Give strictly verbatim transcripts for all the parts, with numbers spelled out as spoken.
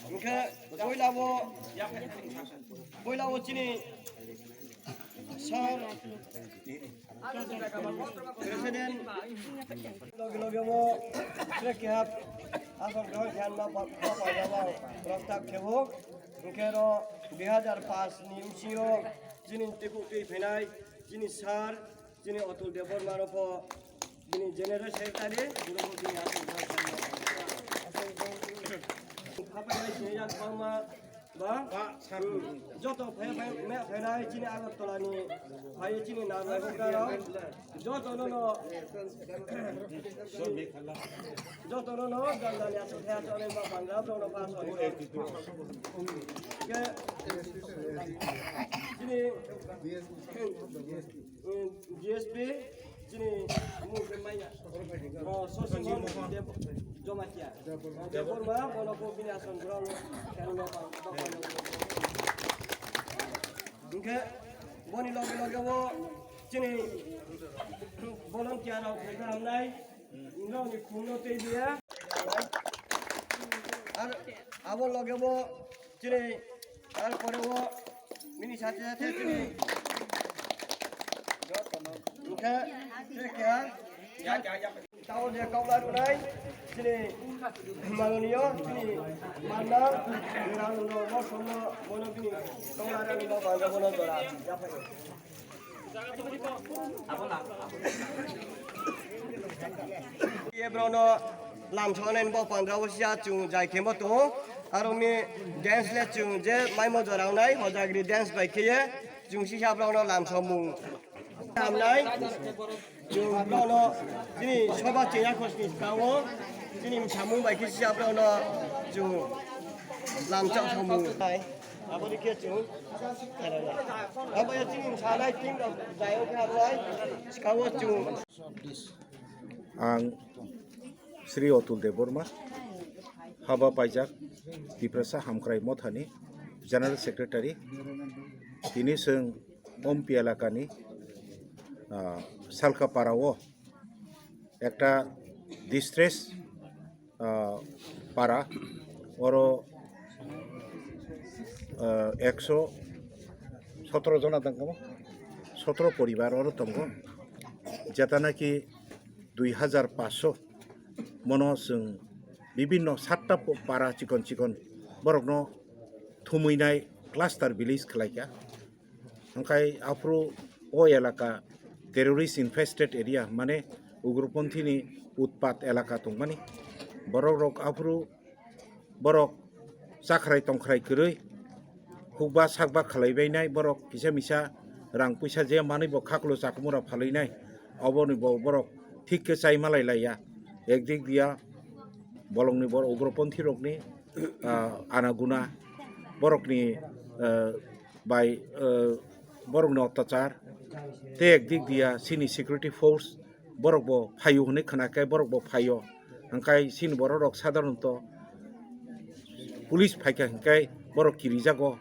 Hwnkhe puila o, puila o chini sir president loge loge o tre keha asol grohon khe ma pa, ma pa, ma pa, prostab khebo. Hwnkhe ro dui hazar paanch ni bisingo chini teibo twi phainai chini sir, chini Atul Debbarma rokbo bini general secretary, borokbo bini aswk phapainai sini yak bangma ba, joto phai phai me phainai chini Agartala ni phai chini narwai rok, joto no no, joto no no jang jani aswk khe aswk ma bangla rok no ba aswk ke chini G S P chini mung khe manya. O, Sosimo Deb-, Jomatia. Debbarma, bono ko bini aswk ground, khe no ba, ba, ba, hwnkhe boni loge loge o chini volunteer rok khe hamnai, nokni khumno tei dia. Ar abo loge o chini, tarpore o bini sate sate chini. Hwnkhe, hwnkhe, tao je kaula rwnai, chini manoniyo, chini manna, rang no, no, somno, bono bini kaula rwnai, no, bangsa bono jora, yaphai. Ye brono lamsonai bo pandra o sia chung jai khemo to. Aro mi dance le chung je maimo jorao nai hojagri dance bai kheye chung sisa brono lamsomung. Hamnai chung brono chini soba cheya khosni skao chini samung bai khe sisa brono chung lamchak samung. Aboni khe chwng khairoknai. Abo ya chini sanai team rok jai wngkha abo hai sikago chwng. Ang Sri Atul Debbarma, Haba Paijak Tiprasa Hamkrai Mothani General Secretary. Tini chwng Ompi elakani, ah, Salkapara o ekta distress ah, para, oro, ah, ekso sotoro jona tongkha, sotoro poribar oro tongo, jeta naki dui hazar paanch mono chwng bibinno satta po-, para chikon chikon borokno thumwi nai cluster village khlaikha. Hwnkhe aphuru o elaka terrorist infested area, mane ugroponthini utpat elaka tongmani. Borok rok aphuru borok chakhrai tongkhrai kwrwi hukba sakba khlaibainai, borok kisa misa rang puisa je manwi bo khakulo chakumura phalwinai, oboni bo borok thik khe chai malai laiya. Ekdik dia bolongni borok ugroponthi rokni, ah, anaguna borokni, ah, bai, eh, borokni ottachar, tei ekdik dia chini security force borok bo phaio hwnwi khwna khe borok bo phaio. Hwnkhe chini borok rok sadharanto police phaikha hwnkhe borok kirijago,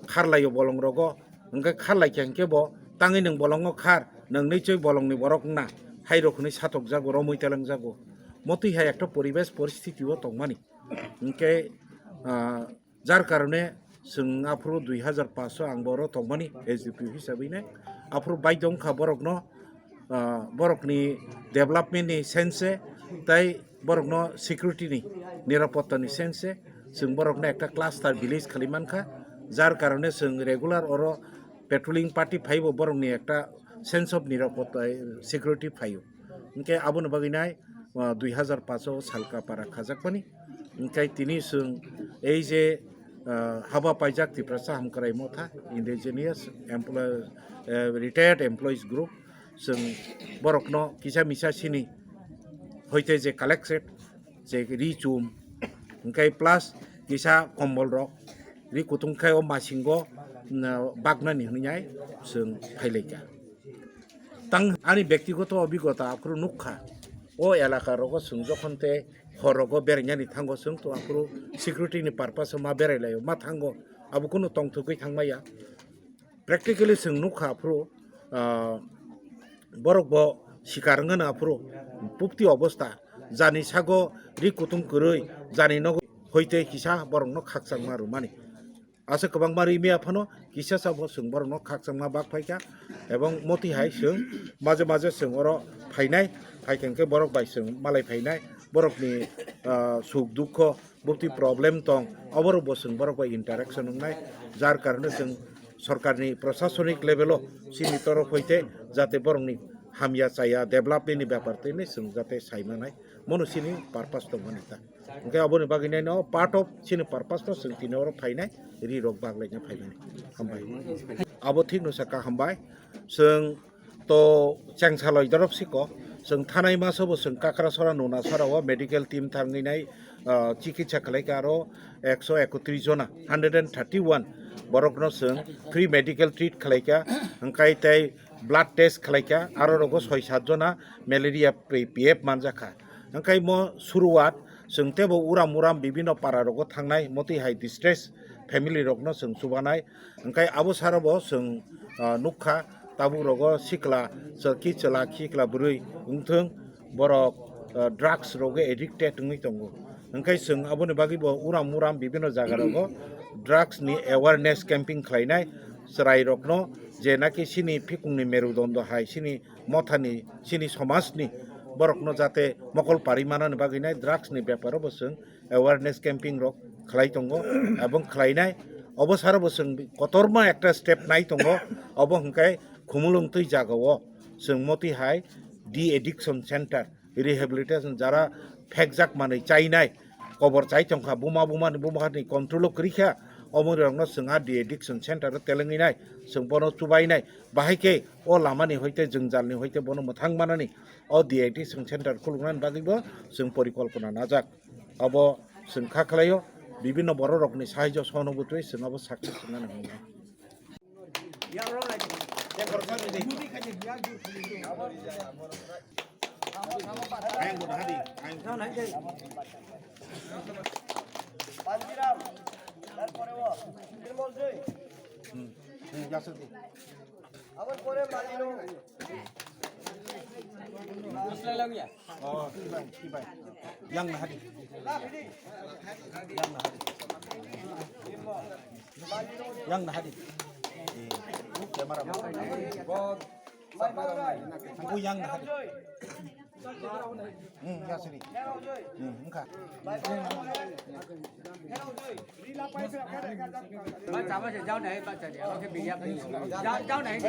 kharlaio bolong rogo, hwnkhe kharlaikha hwnkhe bo tangwi nwng bolongo khar, nwng nichoi bolongni borok wngna hai rok hwnwi satokjago, romwi telengjago. Motwi hai ekta poribesh poristiti o tongmani. Hwnkhe, ah, Jar karone chwng aphuru dui hazar paanch o ang boro tongmani S D P O hisabwi nai. Aphuru baidhyo wngkha borokno, ah, borokni development ni sense tei borokno security ni, nirapotta ni sense chwng borokno ekta cluster village khali mankha. Jar karone chwng regular oro patrolling party phaibo borokni ekta sense of nirapotta, security phaio. Hwnkhe aboni bagwi nai, ah, dui hazar paanch o Salkapara khajakmani. Hwnkhe tini chwng ei je, ah, haba paijak Tiprasa Hamkrai Motha, Indigenous Employ-, eh, Retired Employees Group, chwng borokno kisa misa sini hoite je collected, je ri chum, hwnkhe plus kisa kombol rok, ri kutung khe o masingo, mm, baknani hwnwi nai chwng phailaikha. Tang ani bektigoto obigota aphuru nukha. O elaka rogo chwng jokhon te hor rogo berainani thango chwng to aphuru security ni purpose o ma berai laio, ma thango. Abo kunu tongthokgwi thangmaya. Practically chwng nukha aphuru, ah, borok bo sikar wngmano aphuru pupti obostha. Jani sago ri kutung kwrwi, jani nogo hoite kisa borokno khakchangma rwmani. Aswk kwbangma rimi aphano kisa sabo chwng borokno khakchangma bak phaikha, ebong moti hai chwng maje maje chwng oro phainai, phaikha hwnkhe borok bai chwng malai phainai, borokni, ah, suk dukho, bukti problem tong, oborok bo chwng borok bai interaction wngnai, jar karone chwng sorkarni prosasonik level o chini torof hoite jate borokni hamya chaya development ni bepar twi chwng jate sai manai, mono chini purpose tongmani ta. Hwnkhe aboni bagwi nai no part of chini purpose no chwng tini oro phainai, ri rok baglaina phaimani. Hambai. Abo thik no saka hambai. Chwng to chengsaloi dorop siko. Chwng thanai maso bo chwng Kakrasora, Nunasora o medical team thangwi nai, ah, chikitsa khlai ka aro ekso ekotris jona, hundred and thirty one borok no chwng free medical treat khlai ka, hwnkhe tei blood test khlai ka, aro rogo soi sat jona malaria P F manjak kha. Hwnkhe mo suruwat chwng tebo uram uram bibino para rogo thangnai motwi hai distress family rokno chwng chubanai. Hwnkhe abo saro bo chwng, ah, nukha tabuk rogo sikla, chwrki chwla, khikla bwrwi wngthwng borok, ah, drugs rogo addicted wngwi tongo. Hwnkhe chwng aboni bagwi bo uram uram bibino jaga rogo drugs ni awareness camping khlainai chwrai rokno je naki chini phikungni merudondo hai chini mothani, chini somajni borokno jate mokol pari manani bagwi nai drugs ni beparo bo chwng awareness camping rok khlai tongo, ebong khlainai. Obo saro bo chwng kotorma ekta step nai tongo, obo hwnkhe Khumulwng twi jagao chwng motwi hai de-addiction center, rehabilitation jara phekjak manwi chainai, kobor chai tongkha, buma bumani bumani control o kwrwikha, omoni rokno chwng a de-addiction center o telengwi nai, chwng bono chubainai, bahai khe o lamani hoite jwngjalni hoite bono mwthang manani, o de-addiction center khuluknani bagwi bo chwng porikolpona najak. Abo chwng kha khlaio, bibinno borok rokni sahaijo sohonubutwi chwng abo success wngnani hwnwi. Hmm, hmm, ya, sir. Oh, kibai, kibai. Yang na hadi. Yang na hadi. Yang na hadi. Eh, camera. Ang yang na hadi. Hmm, ya sini. Hmm, engka. Ba chama se jao nahi, ba chama. Oke, biya. Jao, jao nahi.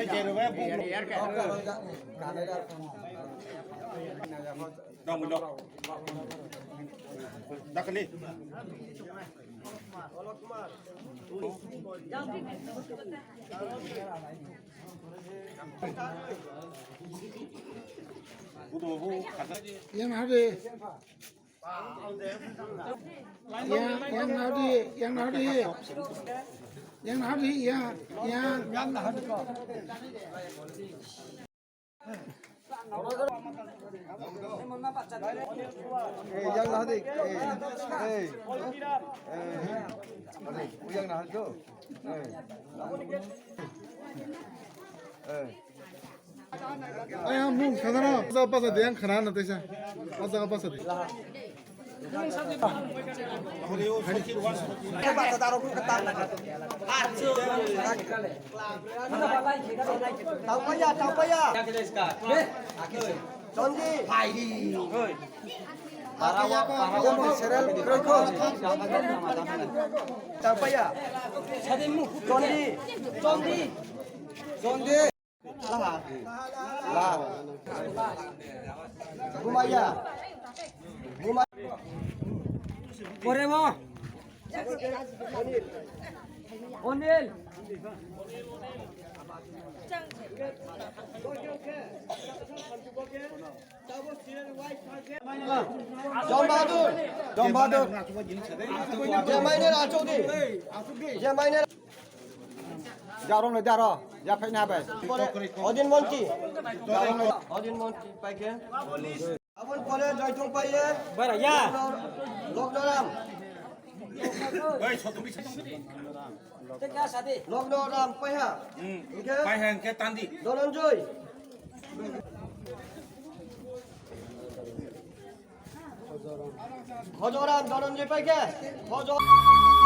Dong, dong. Dakni. Yang hadi. Yang, yang hadi, yang hadi. Yang hadi, ya, yang. Eh, yang na hadi. Eh, eh. Eh, yang na hadi. Eh. Eh. Ayang mung khana na pasa pasa de yang khana na tesa. Pasa pasa de. Tampaya, tampaya. Chonji. Tampaya. Chonji. Chonji. Laha. Laha. Gumaya. Gumaya. Pore mo. Onil. John Bahadur. John Bahadur. Jemaine Rachodi. Jemaine. Jarong le jaro. Ya phaina bai. Odin Monti. Odin Monti paike. Aboni pore jai tong paye. Bara ya. Loknoram. Loknoram paiha. Hingke. Paiha hingke tandi. Dhananjay. Khojoram Dhananjay paikhe. Khojo-